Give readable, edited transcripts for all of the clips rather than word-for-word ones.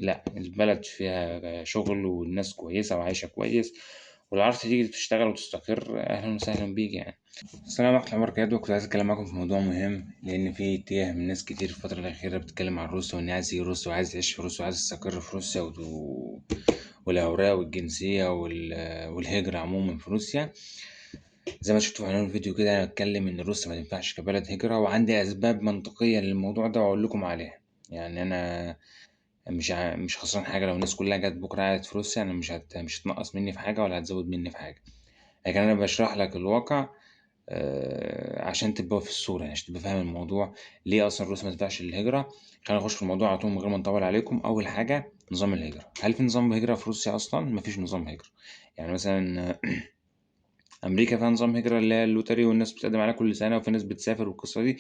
لا، البلد فيها شغل والناس كويسة وعايشة كويس، ولو عرفت تيجي تشتغل وتستقر أهلا وسهلا بيك يعني. السلام عليكم ورحمة الله وبركاته. كنت عايز أتكلم معاكم في موضوع مهم، لأن في اتجاه من ناس كتير في الفترة الأخيرة بتتكلم عن روسيا، وإن عايز يجي روسيا وعايز يعيش في روسيا وعايز يستقر في روسيا والأوراق والجنسية والهجرة عموما في روسيا. زي ما شفتوا في عنوان الفيديو كده، أنا بتكلم إن روسيا ما تنفعش كبلد هجرة، وعندي أسباب منطقية للموضوع ده وأقول لكم عليها. أنا مش خسران حاجة لو الناس كلها جت بكرة قعدت في روسيا، أنا مش هتنقص مني في حاجة ولا هتزود مني في حاجة، لكن أنا بشرح لك الواقع، عشان تبقى في الصورة، عشان تبقى فاهم الموضوع ليه أصلاً روسيا ما تنفعش للهجرة. خلينا نخش في الموضوع على طول من غير ما نطول عليكم. أول حاجة، نظام الهجرة. هل في نظام هجرة في روسيا أصلاً؟ مفيش نظام هجرة. مثلاً أمريكا فيها نظام هجرة اللي هي ال lottery، والناس بتقدم عليها كل سنة، وفي ناس بتسافر والقصة دي،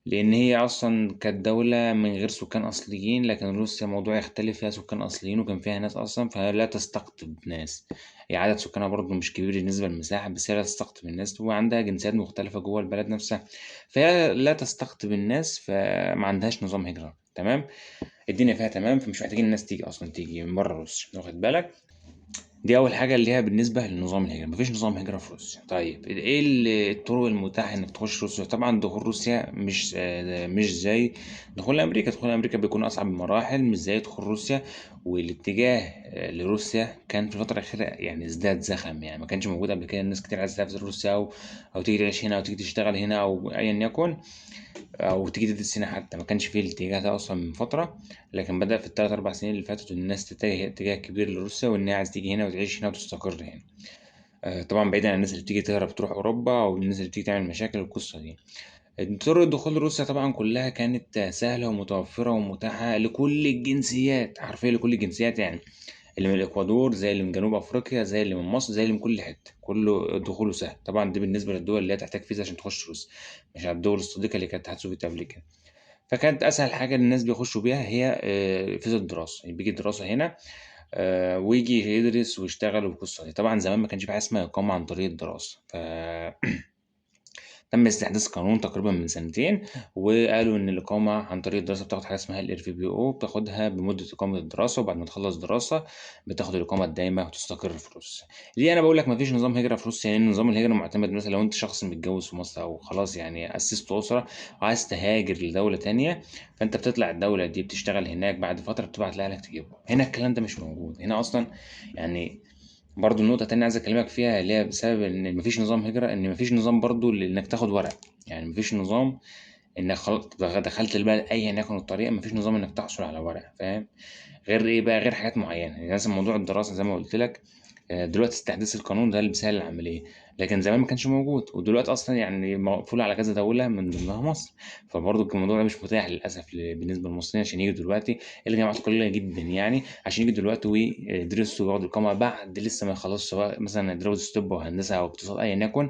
لأن هي أصلاً كانت دولة من غير سكان أصليين. لكن روسيا موضوع يختلف، فيها سكان أصليين وكان فيها ناس أصلاً، فلا تستقطب ناس. هي عدد سكانها برضه مش كبير بالنسبة للمساحة، بس هي لا تستقطب الناس، وعندها جنسيات مختلفة جوه البلد نفسها، فهي لا تستقطب الناس، فما عندهاش نظام هجرة. تمام، الدنيا فيها تمام، فمش محتاجين الناس تيجي أصلاً، تيجي من بره روسيا، واخد بالك؟ دي أول حاجة اللي هي بالنسبة لنظام الهجرة، مفيش نظام هجرة في روسيا. طيب إيه الطرق المتاحة إنك تخش روسيا؟ طبعاً دخول روسيا مش زي دخول أمريكا. دخول أمريكا بيكون أصعب بمراحل، مش زي دخول روسيا. والاتجاه لروسيا كان في الفترة الأخيرة ازداد زخم، ما كانش موجود قبل كده. الناس كتير عايزة تسافر روسيا أو تيجي تعيش هنا أو تيجي تشتغل هنا أو أياً يكن، أو تيجي تدرس هنا حتى. ما كانش فيه الاتجاه ده أصلاً من فترة، لكن بدأ في التلات أربع سنين اللي فاتت الناس تتجه اتجاه كبير لروسيا، وإن هي عايزة تيجي هنا وتعيش هنا وتستقر هنا. طبعاً بعيداً عن الناس اللي بتيجي تهرب تروح أوروبا، أو الناس اللي بتيجي تعمل مشاكل والقصة دي. طرق دخول روسيا طبعاً كلها كانت سهلة ومتوفرة ومتاحة لكل الجنسيات، حرفياً لكل الجنسيات، اللي من الإكوادور زي اللي من جنوب أفريقيا زي اللي من مصر زي اللي من كل حتة، كله دخوله سهل. طبعاً دي بالنسبة للدول اللي هي تحتاج فيزا عشان تخش روسيا، مش على الدول الصديقة اللي كانت الاتحاد السوفيتي قبل كده. فكانت أسهل حاجة الناس بيخشوا بيها هي، فيزا الدراسة، بيجي الدراسة هنا، ويجي يدرس ويشتغل والقصة دي. طبعاً زمان ما كانش في حاجة اسمها إقامة عن طريق الدراسة، ف تم استحداث قانون تقريباً من سنتين، وقالوا إن الإقامة عن طريق الدراسة بتاخد حاجة اسمها ال إر في بي أو، بتاخدها بمدة إقامة الدراسة، وبعد ما تخلص دراسة بتاخد الإقامة الدايمة وتستقر في روسيا. ليه أنا بقول لك مفيش نظام هجرة في روسيا؟ لأن نظام الهجرة معتمد، مثلاً لو أنت شخص متجوز في مصر أو خلاص أسست أسرة وعايز تهاجر لدولة تانية، فأنت بتطلع الدولة دي بتشتغل هناك، بعد فترة بتبعت لأهلك تجيبهم. هنا الكلام ده مش موجود هنا أصلاً. برضو النقطة التانية عايز أكلمك فيها اللي هي بسبب إن مفيش نظام هجرة، إن مفيش نظام برضو إنك تاخد ورق. مفيش نظام إنك خلاص دخلت البلد أيا يكن الطريقة، مفيش نظام إنك تحصل على ورق، فاهم؟ غير إيه بقى؟ غير حاجات معينة. مثلا موضوع الدراسة زي ما قلت لك، دلوقتي استحداث القانون ده اللي بيسهل العملية، لكن زمان ما كانش موجود، ودلوقتي أصلاً مقفول على كذا دولة من ضمنها مصر، فبرضه الموضوع ده مش متاح للأسف بالنسبة للمصريين عشان يجوا دلوقتي. الجامعات قليلة جداً عشان يجوا دلوقتي ويدرسوا وياخدوا إقامة بعد لسه ما يخلصوا، سواء مثلا يدرسوا طب أو هندسة أو اقتصاد أيا يكن.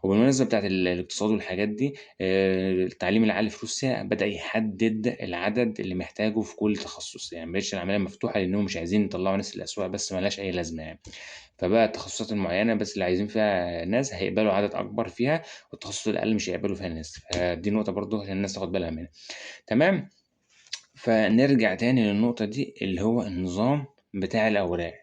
وبالمناسبة بتاعت الاقتصاد والحاجات دي، التعليم العالي في روسيا بدأ يحدد العدد اللي محتاجه في كل تخصص، ما بقتش العملية مفتوحة لأنهم مش عايزين يطلعوا ناس للأسواق بس ملهاش أي لازمة. فبقى التخصصات المعينة بس اللي عايزين فيها ناس هيقبلوا عدد أكبر فيها، والتخصص الأقل مش هيقبلوا فيها ناس. فدي نقطة برضو عشان الناس تاخد بالها منها. تمام؟ فنرجع تاني للنقطة دي اللي هو النظام بتاع الأوراق.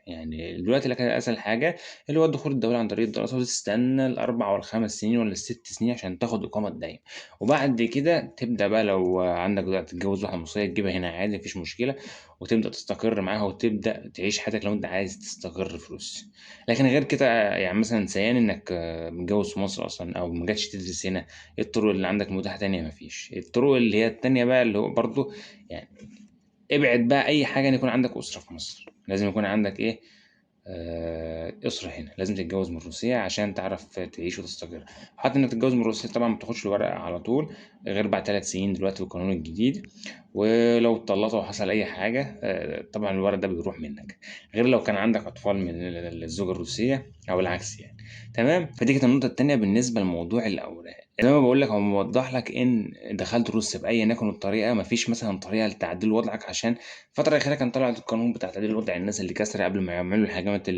دلوقتي لك أسهل حاجة اللي هو دخول الدولة عن طريق الدراسة، وتستنى الأربع ولا الخمس سنين ولا الست سنين عشان تاخد إقامة دايمة، وبعد كده تبدأ بقى لو عندك دلوقتي تتجوز واحدة مصرية تجيبها هنا عادي مفيش مشكلة، وتبدأ تستقر معاها وتبدأ تعيش حياتك لو أنت عايز تستقر في روسيا. لكن غير كده مثلا سيان إنك متجوز في مصر أصلا أو ما جاتش تدرس هنا، إيه الطرق اللي عندك متاحة تانية؟ مفيش. الطرق اللي هي التانية بقى اللي هو برضو ابعد بقى أي حاجة إن يكون عندك أسرة في مصر، لازم يكون عندك إيه؟ أسرة هنا، لازم تتجوز من روسيا عشان تعرف تعيش وتستقر. حتى إنك تتجوز من روسيا طبعاً ما بتاخدش الورقة على طول غير بعد 3 سنين دلوقتي بالقانون الجديد، ولو اتطلقت وحصل أي حاجة، طبعاً الورق ده بيروح منك، غير لو كان عندك أطفال من الزوجة الروسية أو العكس. تمام. فدي كانت النقطة التانية بالنسبة لموضوع الاوراق. زي ما بقول لك هو موضح لك ان دخلت روسيا باي يكن الطريقة، مفيش مثلا طريقه لتعديل وضعك، عشان الفترة الاخيرة كان طلع القانون بتاع تعديل وضع الناس اللي كسره قبل ما يعملوا الهجمات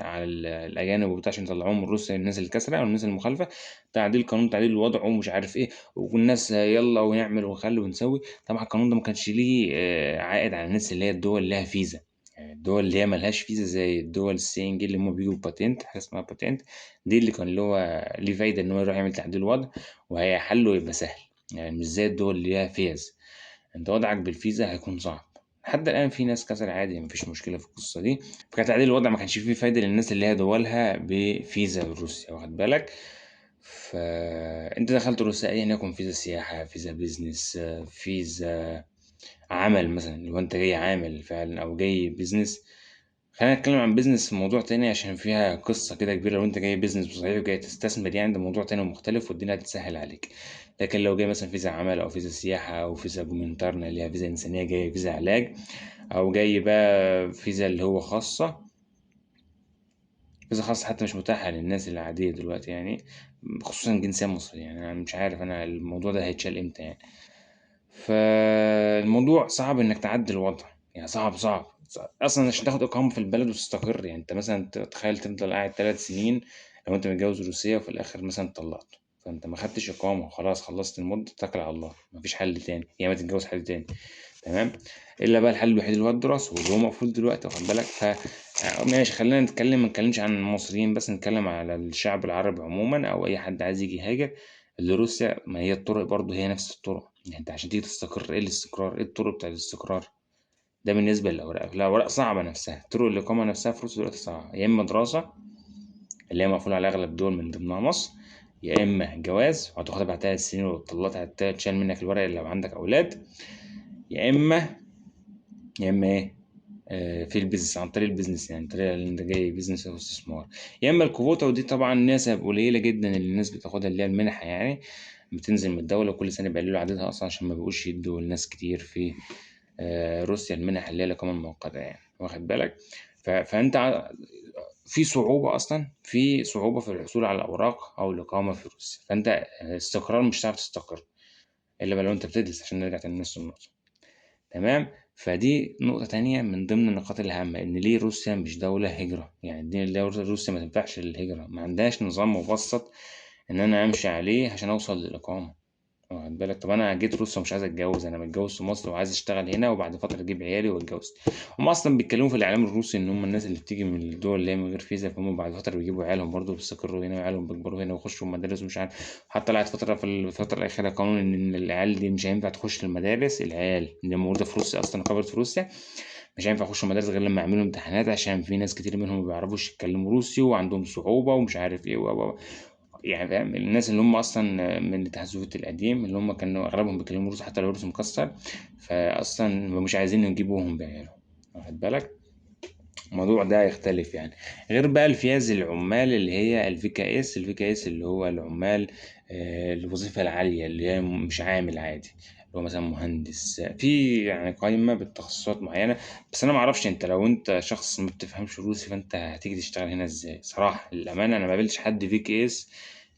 على الاجانب وبتاع عشان يطلعوهم من روسيا، الناس اللي كسره او الناس المخالفة، تعديل قانون تعديل الوضع ومش عارف ايه، والناس يلا ونعمل ونخلي ونسوي. طبعا القانون ده ما كانش ليه عائد على الناس اللي هي الدول اللي لها فيزا، يعني الدول اللي هي ملهاش فيزا زي الدول السنجل اللي هم بيجوا patent، حاجة اسمها patent، دي اللي كان له ليه فايده ان هو يروح يعمل تعديل وضع وهي حله يبقى سهل، يعني مش زي الدول اللي ليها فيز، انت وضعك بالفيزا هيكون صعب. لحد الان في ناس كسر عادي، مفيش مشكلة في القصة دي. فكان تعديل الوضع ما كانش فيه فايده للناس اللي هي دولها بفيزا لروسيا، واخد بالك. فانت دخلت روسيا ايا يكن فيزا سياحة، فيزا business، فيزا عمل مثلا، لو انت جاي عامل فعلا او جاي business. خلينا نتكلم عن business في موضوع تاني عشان فيها قصة كده كبيرة. لو انت جاي business صحيح وجاي تستثمر يعني ده موضوع تاني ومختلف والدنيا هتتسهل عليك. لكن لو جاي مثلا فيزا عمل او فيزا سياحة او فيزا гуманитарная اللي هي فيزا انسانية، جاي فيزا علاج، او جاي بقى فيزا اللي هو خاصة، فيزا خاصة حتى مش متاحة للناس العادية دلوقتي يعني، خصوصا الجنسية المصرية. يعني انا مش عارف انا الموضوع ده هيتشال امتى يعني. فالموضوع صعب انك تعدل الوضع، يعني صعب صعب اصلا عشان تاخد اقامه في البلد وتستقر. يعني انت مثلا تخيل تفضل قاعد 3 سنين لو انت متجوز روسية وفي الاخر مثلا اتطلقت، فانت ما خدتش اقامه وخلاص خلصت المدة، اتكل على الله، مفيش حل تاني، يا اما تتجوز حد تاني. تمام. الا بقى الحل الوحيد اللي هو الدراسة واللي هو مقفول دلوقتي، واخد بالك. ف ماشي، خلينا نتكلم، ما نتكلمش عن المصريين بس، نتكلم على الشعب العربي عموما او اي حد عايز يجي يهاجر لروسيا. ما هي الطرق برضو هي نفس الطرق، يعني انت عشان تيجي تستقر ايه الاستقرار، ايه الطرق بتاع الاستقرار ده بالنسبة للاوراق؟ الاوراق صعبة نفسها، طرق الاقامة نفسها في روسيا دلوقتي صعبة، يا اما دراسة اللي هي مقفولة على اغلب الدول من ضمنها مصر، يا اما جواز وهتاخدها بعد 3 سنين وتطلعها هتشال منك الورق اللي لو عندك اولاد، يا اما ايه في ال business، عن طريق ال business، يعني الطريقة اللي انت جاي business او استثمار، يا اما الكوتا. ودي طبعا نسب قليله جدا اللي الناس بتاخدها اللي هي المنحة، يعني بتنزل من الدولة وكل سنة بيقللوا عددها اصلا عشان ما بيبقوش يدوا لناس كتير في روسيا المنح اللي هي الاقامة المؤقتة يعني، واخد بالك. فانت في صعوبة اصلا، في صعوبة في الحصول على الاوراق او الاقامة في روسيا، فانت استقرار مش هتعرف تستقر الا بقى لو انت بتدرس، عشان نرجع تاني لنفس النقطة. تمام. فدي نقطة تانية من ضمن النقاط الهامة، إن ليه روسيا مش دولة هجرة، يعني دي اللي روسيا ما تنفعش للهجرة، ما عندهاش نظام مبسط إن أنا أمشي عليه عشان أوصل للإقامة، واخد بالك. طب أنا جيت روسيا ومش عايز أتجوز، أنا متجوز في مصر وعايز أشتغل هنا وبعد فترة أجيب عيالي وأتجوز. هم أصلا بيتكلموا في الإعلام الروسي إن هم الناس اللي بتيجي من الدول اللي هي من غير فيزا، فهم بعد فترة بيجيبوا عيالهم برضه بيستقروا هنا وعيالهم بيكبروا هنا ويخشوا المدارس ومش عارف. حتى طلعت فترة في الفترة الأخيرة قانون إن العيال دي مش هينفع تخش المدارس، العيال اللي موجودة في روسيا أصلا كبرت في روسيا مش هينفع يخشوا المدارس غير لما يعملوا امتحانات، عشان في ناس كتير منهم ما بيعرفوش يتكلموا روسي وعندهم صعوبة ومش عارف إيه و يعني فاهم. الناس اللي هم اصلا من الاتحاد السوفيتي القديم اللي هم كانوا اغلبهم بيتكلموا روسي حتى لو روسي مكسر، فاصلا مش عايزين يجيبوهم بعيالهم، واخد بالك. الموضوع ده يختلف يعني. غير بقى الفياز العمال اللي هي ال VKS، ال VKS اللي هو العمال الوظيفة العالية اللي هي مش عامل عادي، اللي هو مثلا مهندس، في يعني قائمة بالتخصصات معينة. بس أنا معرفش أنت لو أنت شخص ما بتفهمش روسي فأنت هتيجي تشتغل هنا إزاي؟ صراحة للأمانة أنا ما قابلتش حد VKS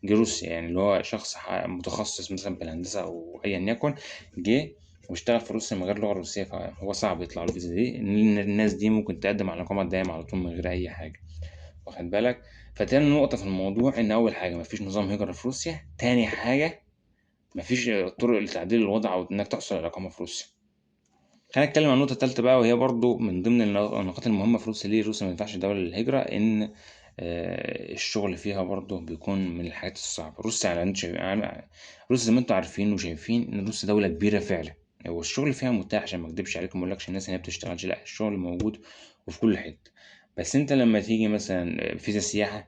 جه روسيا، يعني اللي هو شخص متخصص مثلا بالهندسة أو أيا يكن جه واشتغل في روسيا من غير لغة روسية، فهو صعب يطلع له الفيزا دي. إن الناس دي ممكن تقدم على إقامة دائمة على طول من غير أي حاجة، واخد بالك. فتاني نقطة في الموضوع إن أول حاجة مفيش نظام هجرة في روسيا، تاني حاجة مفيش طرق لتعديل الوضع أو إنك تحصل على إقامة في روسيا. خلينا نتكلم عن النقطة التالتة بقى، وهي برضو من ضمن النقاط المهمة في روسيا، ليه روسيا ما ينفعش دولة للهجرة، إن الشغل فيها برضو بيكون من الحاجات الصعبة. روسيا على أنت شايف، يعني روسيا زي ما انتوا عارفين وشايفين إن روسيا دولة كبيرة فعلا، والشغل فيها متاح، عشان ما اكدبش عليكم وما اقولكش الناس هنا بتشتغلش، لا الشغل موجود وفي كل حتة. بس انت لما تيجي مثلا فيزا سياحة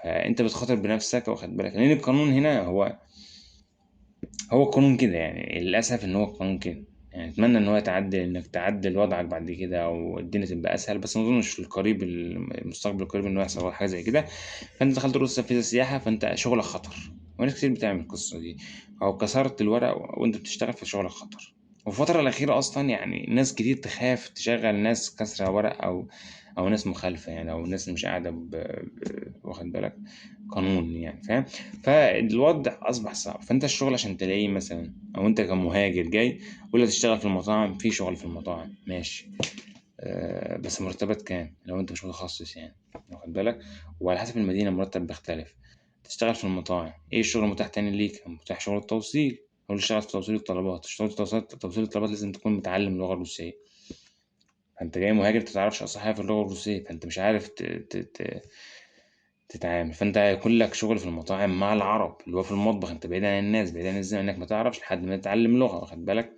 فانت بتخاطر بنفسك، واخد بالك، لان القانون هنا هو القانون كده يعني، للاسف ان هو القانون كده يعني. اتمنى ان هو يتعدل، انك تعدل وضعك بعد كده او الدنيا تبقى اسهل، بس ما اظنش في القريب المستقبل القريب انه يحصل حاجة زي كده. فانت دخلت روسيا فيزا سياحة فانت شغلك خطر، وناس كتير بتعمل القصة دي، او كسرت الورق وانت بتشتغل في شغلك خطر. وفي الفترة الاخيرة اصلا يعني ناس كتير تخاف تشغل ناس كسره ورق او ناس مخالفة يعني، او ناس مش قاعدة واخد بالك قانون يعني، فاهم؟ فالوضع اصبح صعب. فانت الشغل عشان تلاقيه مثلا، او انت كمهاجر جاي ولا تشتغل في المطاعم، في شغل في المطاعم ماشي، بس مرتبات كام لو انت مش متخصص يعني، واخد بالك؟ وعلى حسب المدينة المرتب بيختلف. تشتغل في المطاعم، ايه الشغل المتاح تاني ليك؟ متاح شغل التوصيل، هو اللي اشتغل في توصيل الطلبات. تشتغل في توصيل الطلبات لازم تكون متعلم اللغة الروسية، فانت جاي مهاجر انت متعرفش اصلا حاجة في اللغة الروسية، فانت مش عارف تتعامل. فانت هيكون لك شغل في المطاعم مع العرب اللي هو في المطبخ، انت بعيد عن الناس، بعيد عن الزمن، انك ما تعرفش لحد ما تتعلم لغة، واخد بالك؟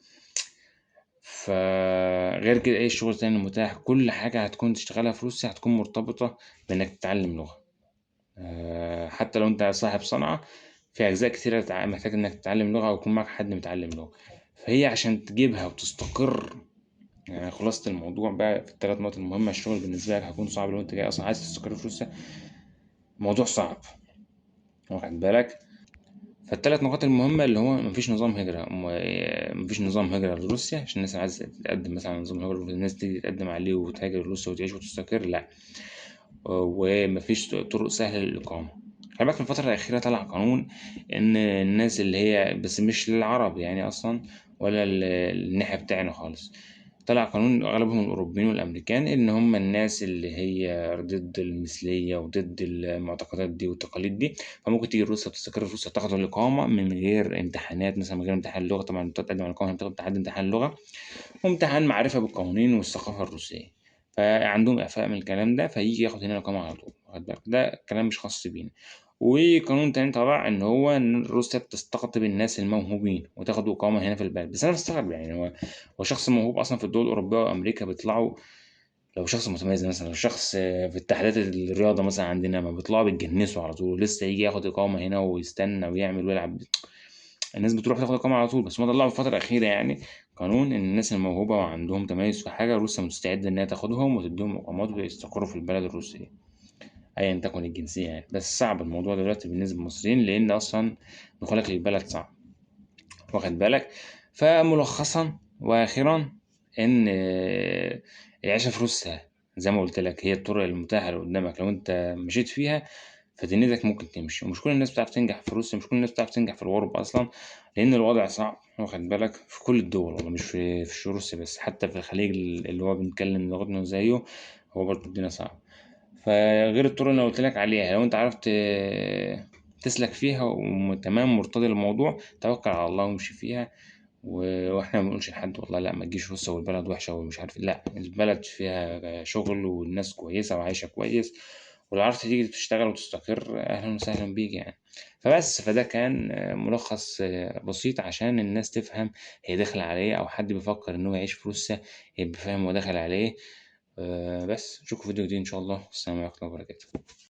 فغير كده ايه الشغل التاني المتاح؟ كل حاجة هتكون تشتغلها في روسيا هتكون مرتبطة بانك تتعلم لغة. حتى لو انت صاحب صنعة في اجزاء كتيرة محتاج انك تتعلم لغة او يكون معاك حد متعلم لغة. فهي عشان تجيبها وتستقر يعني، خلاصة الموضوع بقى في الثلاث نقط المهمة، الشغل بالنسبة لك هيكون صعب لو انت جاي اصلا عايز تستقر في روسيا، الموضوع صعب، واخد بالك؟ فالثلاث نقاط المهمة اللي هو مفيش نظام هجرة، مفيش نظام هجرة لروسيا عشان الناس اللي عايزة تقدم مثلا على نظام هجرة، الناس تيجي تقدم عليه وتهاجر لروسيا وتعيش وتستقر، لا. ومفيش طرق سهلة للإقامة. خلي بالك في الفترة الأخيرة طلع قانون إن الناس اللي هي بس مش للعرب يعني أصلا ولا الناحية بتاعنا خالص، طلع قانون أغلبهم الأوروبيين والأمريكان إن هم الناس اللي هي ضد المثلية وضد المعتقدات دي والتقاليد دي، فممكن تيجي روسيا وتستقر في روسيا تاخد الإقامة من غير امتحانات مثلا، من غير امتحان لغة. طبعا بتقدم على الإقامة بتاخد امتحان لغة وامتحان معرفة بالقوانين والثقافة الروسية، فعندهم إعفاء من الكلام ده، فيجي ياخد هنا الإقامة على طول، واخد بالك؟ ده كلام مش خاص بينا. وقانون تاني طلع إن هو إن روسيا بتستقطب الناس الموهوبين وتاخد إقامة هنا في البلد. بس أنا بستغرب يعني، هو شخص موهوب أصلا في الدول الأوروبية وأمريكا بيطلعوا، لو شخص متميز مثلا، لو شخص في اتحادات الرياضة مثلا عندنا ما بيطلعوا بيتجنسوا على طول، لسه يجي ياخد إقامة هنا ويستنى ويعمل ويلعب، الناس بتروح تاخد إقامة على طول. بس هم طلعوا في الفترة الأخيرة يعني قانون إن الناس الموهوبة وعندهم تميز في حاجة روسيا مستعدة إنها تاخدهم وتديهم إقامات ويستقروا في البلد الروسية أيا تكن الجنسية يعني. بس صعب الموضوع دلوقتي بالنسبة للمصريين لأن أصلا دخولك للبلد صعب، واخد بالك؟ فملخصا وأخيرا إن العيشة في روسيا زي ما قلت لك هي الطرق المتاحة اللي قدامك، لو أنت مشيت فيها فدنيتك ممكن تمشي. ومش كل الناس بتعرف تنجح في روسيا، مش كل الناس بتعرف تنجح في الغرب أصلا، لأن الوضع صعب، واخد بالك؟ في كل الدول والله، مش في روسيا بس، حتى في الخليج اللي هو بنتكلم لغتنا زيه هو برضه الدنيا صعبة. فغير الطرق اللي قلت لك عليها لو انت عرفت تسلك فيها وتمام مرتضي للموضوع توكل على الله وامشي فيها. واحنا ما بنقولش لحد والله لا ما تجيش روسيا والبلد وحشة ومش عارف إيه، لا البلد فيها شغل والناس كويسة وعايشة كويس، ولو عرفت تيجي تشتغل وتستقر اهلا وسهلا بيك يعني. فده كان ملخص بسيط عشان الناس تفهم هي داخله على ايه، او حد بيفكر ان هو يعيش في روسيا يبقى فاهم هو داخل على ايه. بس نشوفكم في فيديو جديد ان شاء الله. السلام عليكم ورحمه الله وبركاته.